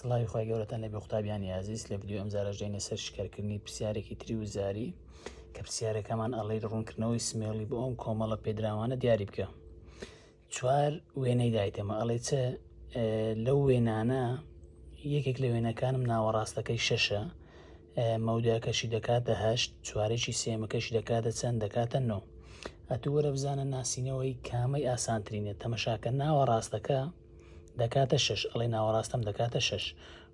سڵاوی خوای گەورەتان لێبێ قوتابیانی ئازیز لە ڤیدیۆی ئەمجارەش دێینە سەر شیکارکردنی پرسیارێکی تری وزاری کە پرسیارەکەمان ئەڵێت ڕوونکردنەوەی سمێڵی بۆ ئەم کۆمەڵە پێدراوانە دیاری بکە چوار وێنەی دایتەمە ئەڵێ چ لەو وێنانە یەکێک لە وێنەکانم ناوەڕاستەکەی شەشە مەوداکەشی دەکاتە هەشت چوارێکی سێمەکەشی دەکاتە چەند دەکاتە نۆ ئەتوو وەرە بزانە ناسینەوەی کامەی ئاسانترینە تەمەشاکە ناوەڕاستەکە دەکاتە شەش ئەڵێ ناوەڕاستەم دەکاتە شەش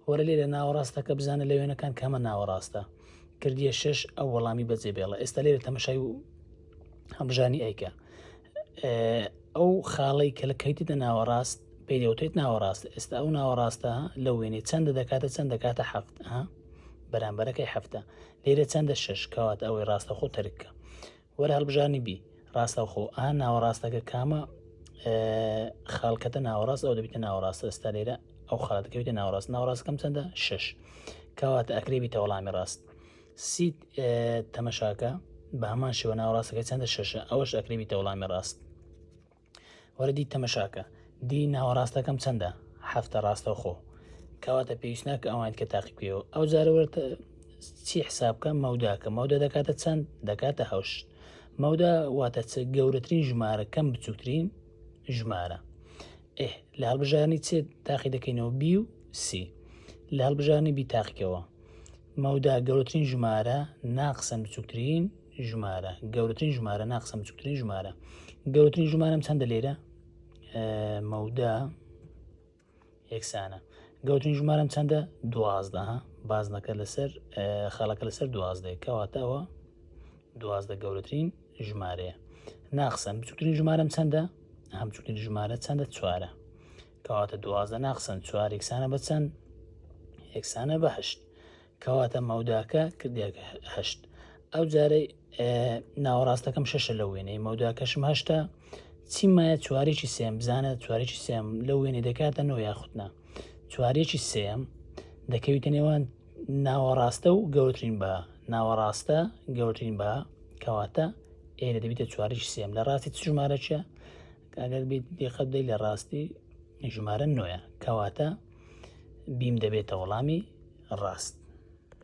وەرە لێرە ناوەڕاستەکە بزانە لە وێنەکان کامە ناوەڕاستە کردیە شەش ئەو وەڵامی بەجێ بێڵە ئێستا لێرە تەمەشای و هەڵبژانی ئەیکە ئەو خاڵەی کە لە کەیتە ناوەڕاست پێی دەوتێت ناوەڕاست ئێستا ئەو ناوەڕاستە لە وێنەی چەندە دەکاتە چەند دەکاتە حەفت بەرامبەرەکەی حەفتە لێرە چەندە شەش کەوات ئەوەی ڕاستە خۆ تەرکە وەرە هەڵبژاردنی بی ڕاستەوخۆ ئا ناوەڕاستەکە کامە خاڵکەتە ناوەڕاست ئەو دەبیتە ناوەڕاست ئێستا لێرە ئەو خاڵە دەکەویتە ناوەڕاست ناوەڕاستەکەم چەندە شش کەواتە ئەکرێ بیتە وەڵامی ڕاست سیت تەمەشاکە بە هەمان شێوە ناوەڕاستەکە چەندە شەشە ئەوەش ئەکرێ بیتە وەڵامی ڕاست وەرە دی تەمەشاکە دی ناوەڕاستەکەم چەندە هەفتە ڕاستەوخۆ کەواتە پێویست ناکە ئەوان کە تاقی بکەیەوە ئەو جارە وەرە چی حساب بکە مەوداکە مەودا دەکاتە چەند دەکاتە هەشت مەودا واتە چ گەورەترین ژمارە کەم بچووکترین ژمارە ئێ لە هەڵبژارنی چ تاقی دەکەینەوە بی و سی لە هەڵبژارنی بی تاقیکەوە مەودا گەورەترین ژمارە ناقسەن بچووکترین ژمارە گەورەترین ژمارە ناقسە بچووکترین ژمارە گەورەترین ژمارەم چەندە لێرە مەودا یەکسانە گەورەترین ژمارەم چەندە دوازدە ها بازنەکە لەسەر خاڵەکە لەسەر دوازدە کەواتە ئەوە دوازدە گەورەترین ژمارەیە ناقسەن بچووکترین ژمارەم چەندە هەم بچووکترین ژمارە چەندە چوارە کەواتە دوازدە ناقسەن چوار یەکسانە بە چەند یەکسانە بە هەشت کەواتە مەوداکە کردێک هەشت ئەو جارەی ناوەڕاستەکەم شەشە لە وێنەی مەوداکەشم هەشتا چی مایە چوارێکی سێم بزانە چوارێکی سێم لە وێنەی دەکاتە نۆ یاخودنا چوارێکی سێم دەکەویتە نێوان ناوەڕاستە و گەورترین بە ناوەڕاستە گەورترین بە کەواتە ئێرە دەبیتە چوارێکی سێم لە ڕاستی چ ژمارەچە ئەگەر بیت دیقەت بدەیت لە ڕاستی ژمارە نۆیە کەواتە بیم دەبێتە وەڵامی ڕاست.